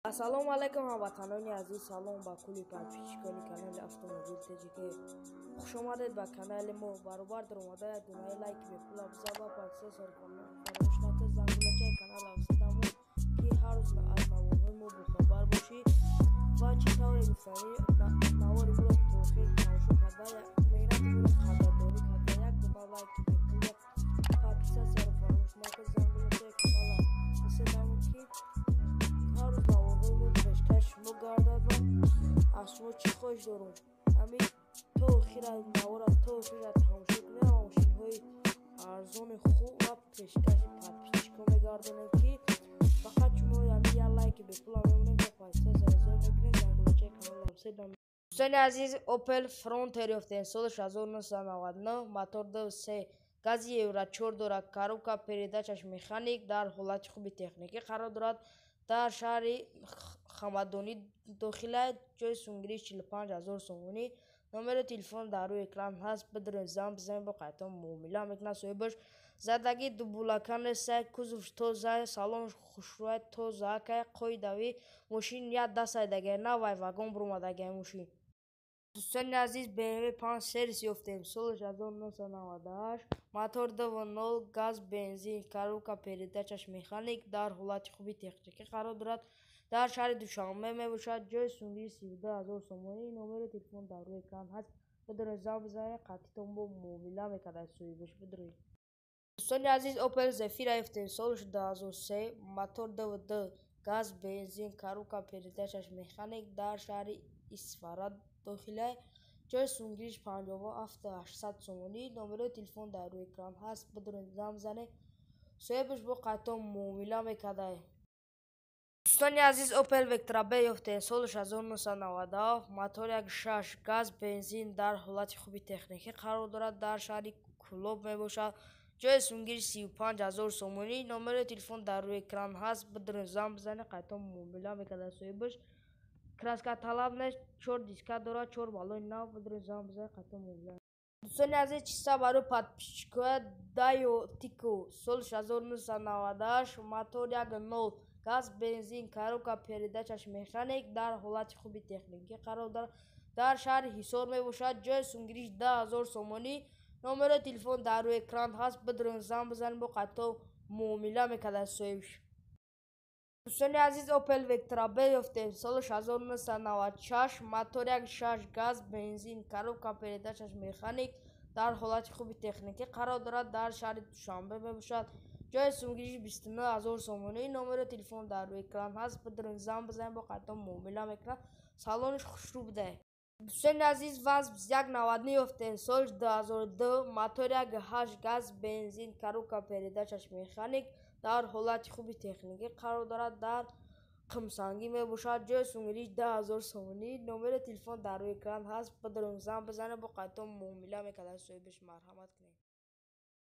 Ассалому алайкум, ҳамватанони азиз, салом ба кулли подписчикони канали Автомобил ТЖК. Хуш омадед ба канали мо. Баробар даромада як дунаи лайки бепула бизан ва подписаться фаромӯш накун, зангулачаи канал афзидамо, ки ҳар рӯз аз наворҳои мо бохабар бошӣ. Ва чӣ тавре гуфтанӣ, навори моро то охир тамошо карда, меҳнати моро қадрдонӣ карда, як дуна лайки бепула, подписатьсяро фаромӯш накун, зангулачаи канала афзидамо, ки ҳар рӯз наворҳои мо пешкаш шумо гардад. Ва аз шумо чӣ хоҳиш дорум? Ҳамин то охира навора то охира тамошо кунем ва мошинҳои арзони хуб ва пешкаши подписчикҳо мегардонем, ки фақат шумо ҳамин як лайки бепула мемонед ва подписатьсяро зер мекунед, зангулачаи каналро афзед. Дӯстони азиз, Opel Frontier ёфтем, соли 1999, мотор 2.3, гази Евро 4 дорад, коробка передачаш механик, дар ҳолати хуби техникӣ қарор дорад, дар шаҳри Хамадонӣ дохила, ҷои сунгириш 45 000 сомонӣ. Номери телефон дар рӯи экран ҳаст, бидуред, занг бизанед, бо қайтон муомила мекунад соҳибаш. Задаги дубулака нестай, кузовш тоза, салонш хушрӯй, тоза акай, қоидави мошин як дастайдагай, навай вагон буромадагай мошин. Дӯстони азиз, BMW 5 Series ёфтем, соли 1998, мотор 2.0, газ, бензин, коробка передачаш механик, дар ҳолати хуби техникӣ қарор дорад, дар шаҳри Душанбе мебошад, ҷои сунгириш 32 000 сомонӣ. Номери телефон дар рӯи экран ҳаст, бидуред, занг бизанед, қатъитон бо муомила мекард соҳибаш, бидуред. Дӯстони азиз, Opel Zafira ёфтем, соли 2003, мотор 2.2, газ, бензин, коробка передачаш механик, дар шаҳри Исфара дохила, ҷои сунгириш 57 800 сомонӣ. Номерои телефон дар рӯи экран ҳаст, бидуред, занг бизанед, соҳибаш бо қайтон муомила мекард. Дӯстони азиз, Opel Vectra B ёфтем, соли 1997, мотор 1.6, газ, бензин, дар ҳолати хуби техникӣ қарор дорад, дар шаҳри Кӯлоб мебошад, ҷои сунгириш 35 000 сомонӣ. Номерои телефон дар рӯи экран ҳаст, бидуред, занг бизанед, қайтон муомила мекард соҳибаш. Краскаталаб нест, чор диска дорад, чор баллони нав, бидуред, занг бизанед, қайтон муомила. Дӯстони азиз, чиста барои подписчикоя Daewoo Tico, соли 1998, мотор 1.0, газ, бензин, коробка передачаш механик, дар ҳолати хуби техникӣ қарор дорад, дар шаҳри Ҳисор мебошад, ҷои сунгириш 10 000 сомонӣ. Номерои телефон дар рӯи экран ҳаст, бидуред, занг бизанед, бо қайтон муомила мекард соҳибаш. Дӯстони азиз, Opel Vectra B ёфтем, соли 1996, мотор 1.6, газ, бензин, коробка передачаш механик, дар ҳолати хуби техникӣ қарор дорад, дар шаҳри Душанбе мебошад, ҷои сунгириш 29 000 сомонӣ. Номерои телефон дар рӯи экран ҳаст, бидуред, занг бизанед, бо қайтон муомила мекунад, салонаш хушрӯ буда. Дӯстони азиз, ВАЗ 2199 ёфтем, соли 2002, мотор 1.8, газ, бензин, коробка передачаш механик, дар ҳолати хуби техникӣ қарор дорад, дар Қумсангӣ мебошад, ҷои сунгириш 10 000 сомонӣ. Номери телефон дар рӯи экран ҳаст, бидуред, занг бизанед, бо қайтон муомила мекард соҳибаш, марҳамат кунед.